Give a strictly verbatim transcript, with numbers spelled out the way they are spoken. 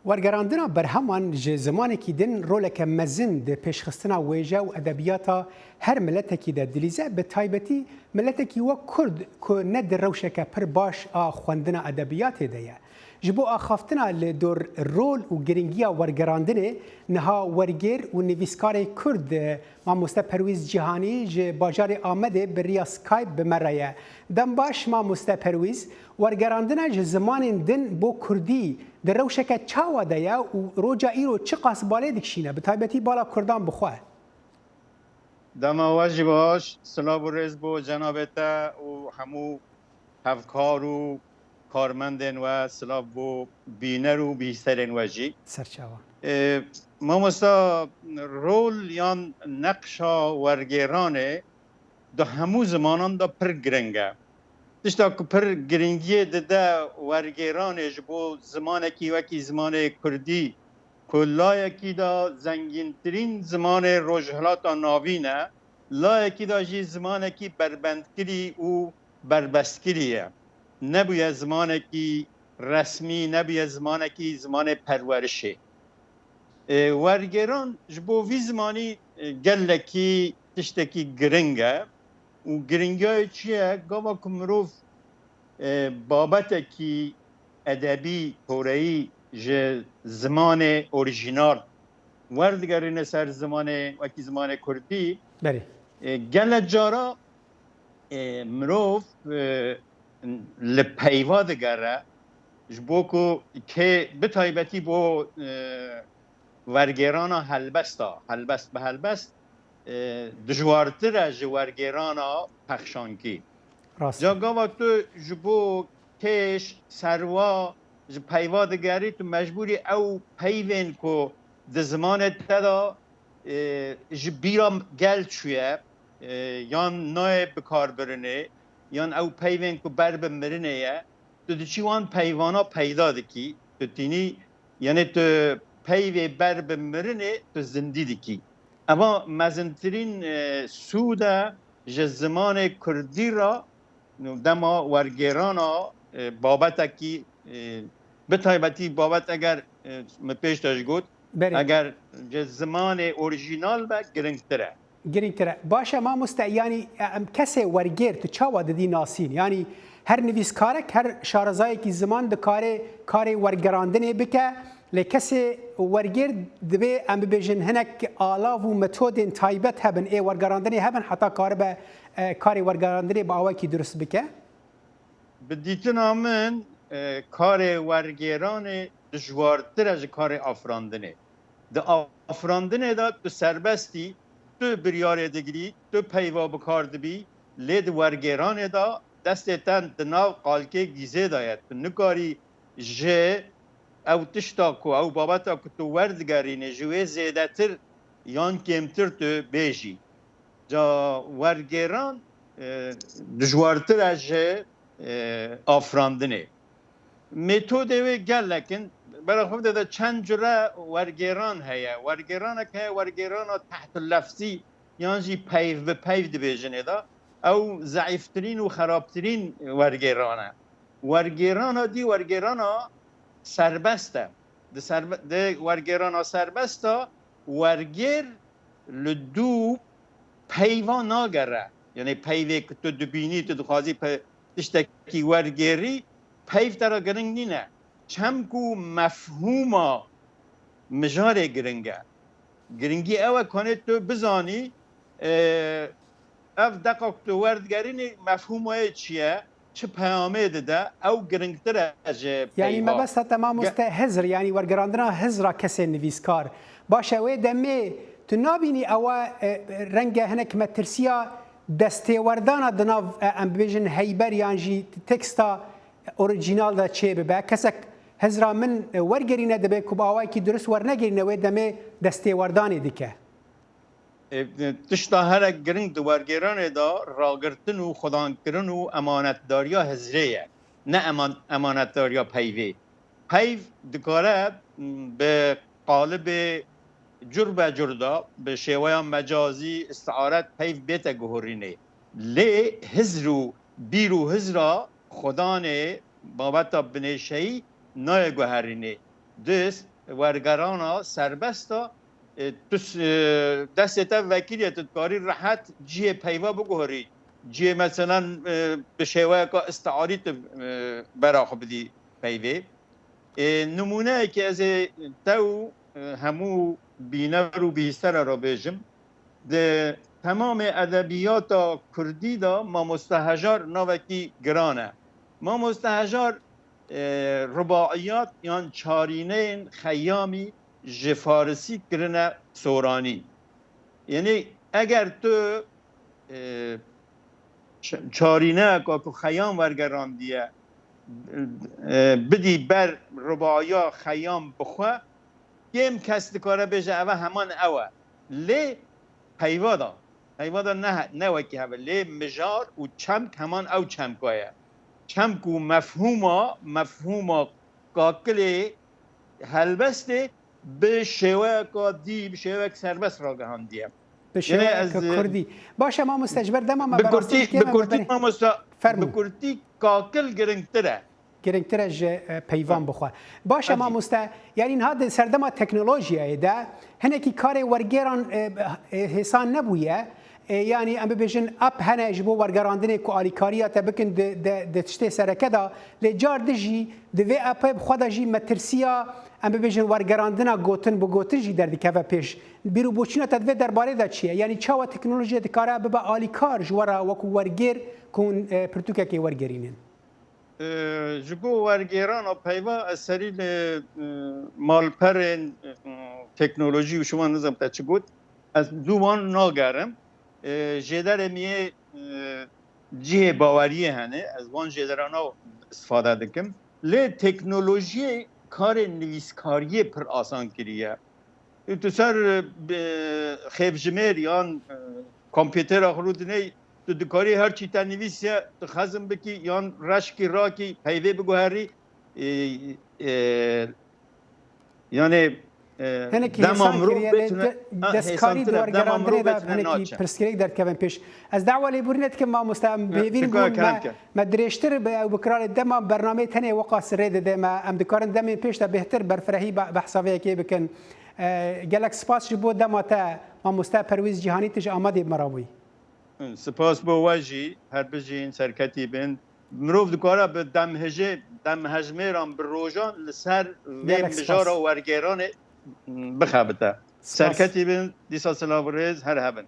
Wergerandina berheman ji zimanekî din roleke mezin di pêşxistina wêje û edebiyata her miletekî de dilîze, bi taybetî miletekî wek Kurd ku ne di rewşeke pir baş a xwendina edebiyatê de ye. Ji bo axaftina li dor rol û giringiya wergerandinê, niha wergêr û nivîskarê Kurd, Mamoste Perwîz Cîhanî ji bajarê Amedê bi riya Skype bi me re ye. Dem baş, Mamoste Perwîz. Wergerandina ji zimanên din bo kurdî di rewşeke çawa de ye û roja îro çiqas balê dikişîne, bi taybetî bala kurdan bi xwe? Dema we jî baş, silav û rêz bo cenabê te û hemû hevkar û karmendên we, silav bo bîner û bîserên we jî. Serçawa. Ê, mamosta, rol yan neqşa wergêranê di hemû zimanan de pir giring e. Tişta ku pir giringiyê dide wergêranê ji bo zimanekî wekî zimanê kurdî, ku layekî de zengîntirîn zimanê Rojhilata Navîn e, layekî de jî zimanekî berbendkirî û berbestkirî ye. Nebûye zimanekî resmî, nebûye zimanekî zimanê perwerişê. Ê, wergêran ji bo vî zimanî, ê, gelekî tiştekî giring e û giringiya wê çi ye? Gava ku mirov, ê, babetekî edebî, toreyî ji zimanê orîjînal werdigerîne ser zimanê, wekî zimanê kurdî, Belê. ê, gelek cara, ê, mirov, ê, li peyva digere, ji bo ku kê bi taybetî bo, e, wergêrana helbesta, helbest bi helbest, e, dijwartir e ji wergêrana pexşankî. Rast. Ca gava tu ji bo kêş, serwa ji peyva digerî, tu mecbûrî ew peyvên ku di zimanê te de, e, ji bîra gel çûye, e, yan nayê bikarbirinê, yan ew peyvên ku ber bi mirinê ye, tu diçî wan peyvana peyda dikî, tu tînî, yanê tu peyvê ber bi mirinê tu zindî dikî. Eva mezintirîn, e, sûd e ji zimanê kurdî re, dema wergêrana, e, babetekî, e, bi taybetî babet eger, e, min pêş de jî got, Belê. eger ji zimanê orîjînal be, giringtir e. Giringtir e. Baş e mamoste, yanî, e, em kesê wergêr tu çawa didî nasîn? Yanî her nivîskarek, her şarezayekî ziman dikare karê wergerandinê bike. Lê kesê wergêr dibê, em bibêjin, hinek alav û metodên taybet hebin, ê wergerandinê hebin, heta karibe, e, karê wergerandinê bi awekî durust bike? Bi dîtina min, e, karê wergêranê dijwartir e ji karê afirandinê. Di afirandinê de tu serbest î, tu biryarê digirî, tu peyva bi kar dibî, lê di wergêranê de destê te di nav qalkê gîzê de ye. Tu nikarî ji ew tişta ku, ew babeta ku tu werdigerînî, ji wê zêdetir yan kêmtir tu bêjî. Ca wergêran, e, dijwartir e ji, e, afirandinê. Metodê wê gelek in. Bera xwe bide de çend cure wergêran heye. Wergêranek heye, wergêrana tehtlefzî yan jî peyv bi peyv dibêjinê de. Ew zeîftirîn û xerabtirîn wergêran e. Wergêrana dî wergêrana serbest e. Di serbe-, di wergêrana serbest de wergêr li dû peyva nagere. Yanî peyvê ku tu dibînî, tu dixwazî pe-, tiştekî wergêrî, peyv te re giring nîne. Çem ku mefhûma mijarê giring e. Giringî ew e ku hanê tu bizanî, e, ev deqa ku tu werdigerînî mefhûma wê çi ye? Çi peyamê dide, ew giringtir e ji Yanî peyva. Mebesta te mamoste Ge- hizr, yanî wergerandina hizra kesên nivîskar. Baş e, wê demê tu nabînî ewa, e, renge hinek metirsiya destêwerdana di nav, e, em bibêjin heyber yan jî teksta orîjînal de çê bibe. Kesek hizra min, e, wergerîne dibe ku bi awayekî durist wernegerîne, wê demê destêwerdanê dike. E, tişta here giring di wergêranê de ragirtin û xwedankirin û emanetdariya hizrê ye, ne eman-, emanetdariya peyvê. Peyv dikare, m, bi qalibê cur be cur de, bi şêweya mecazî, îstiaret peyv bête guhurînê. Lê hizr û bîr û hizra xwedanê, babeta binêşeyî nayê guherînê. Dist, wergerana serbest a, e, tu s-, e, destê te vekirî ye, tu dikarî rehet cihê peyva biguherî. Cihê, meselen, e, bi şêweyeka îstiarî tu, e, bera xwe bidî peyvê. E, nimûneyekê ez ê te û, e, hemû bîner û bihîstera re bêjim. Di temamê edebiyata kurdî de Mamoste Hejar navekî giran e. Mamoste Hejar, e, rubaiyat yan çarîneyên Xeyamî ji farisî kirine soranî. Yanî eger tu, e, ç-, çarîneyeka ku Xeyam wergerandiye, e, bidî ber rubaiya Xeyam bi xwe, kêm kes dikare bêje eve heman ew e. Lê peyva da, peyva da ne, ne wekî hev e. Lê mijar û çemk heman ew çemka ye. Çemk û mefhûma, mefhûma kakilê helbestê bi şêweyeka dî, bi şêweyek serbest ragihandiye. Bi Yanî şêweyeke ez, e, kurdî. Baş e mamoste, ji ber dema me bi berastî kurtî, dikê bi me kurtî meberê. Mamoste, Fermû. Bi kurtî kakil giringtir e. Giringtir e ji, e, peyvan bixwe. Baş e mamoste, yanî niha di serdema teknolojiyayê de hinekî karê wergêran, e, e, hêsan nebûye. E, yanî em bibêjin app hene ji bo wergerandinê ku alîkariya te bikin di, di, di tiştê sereke de, lê car di jî di vê appê bi xwe de jî metirsiya, em bibêjin, wergerandina gotin bi gotin jî derdikeve pêş. Bîr û boçûna te di vê derbarê de çi ye? Yanî çawa teknolojiyê dikare bibe alîkar ji we re wekû wergêr ku hûn, e, pirtûkekê wergerînin? E, ji bo wergêrana peyva ez serî li, e, malperên, e, teknolojî û şivan nizam te çi got, ez zû wan nagerim. E, jêderê min yê, e, cihê baweriyê hene, ez wan jêderana istifade dikim. Lê teknolojiyê karê nivîskariyê pir asan kiriye. Tu ser, e, xêvjimêr yan, e, kompûtera xwe rûdinê, tu dikarî her çî te nivîsiye, tu xezm bikî yan reşkî rakî, peyvê biguherî. E, e, yanê, e, Hinekî dema hêsan mirov kiriye, lê bêtine, de-, ha, destkarî hêsantir di e, dema wergerandinê mirov de bêtine hinekî naçe. Pirsgirêk derdikevin pêş. Ez dawa lêborînê dikim mamoste, em Ha, bêvîn bûn, me, me dirêjtir bi ew bikira, lê dema bernameyê tenê weqas rê dide me, em dikarin demên pêş de bêhtir berfirehî be-, behsa vê yekê bikin. E, gelek spas ji bo dema te, mamoste Perwîz Cîhanî, tu ji Amedê bi me re bûyî. Spas bo we jî, her bijîn, serketî bin. Mirov dikare bi demhejê, demhejmêran bi rojan li ser vê Gelek spas. mijara wergêranê bixebite. Spas. Serketî bin, dîsa silav û rêz, her hebin.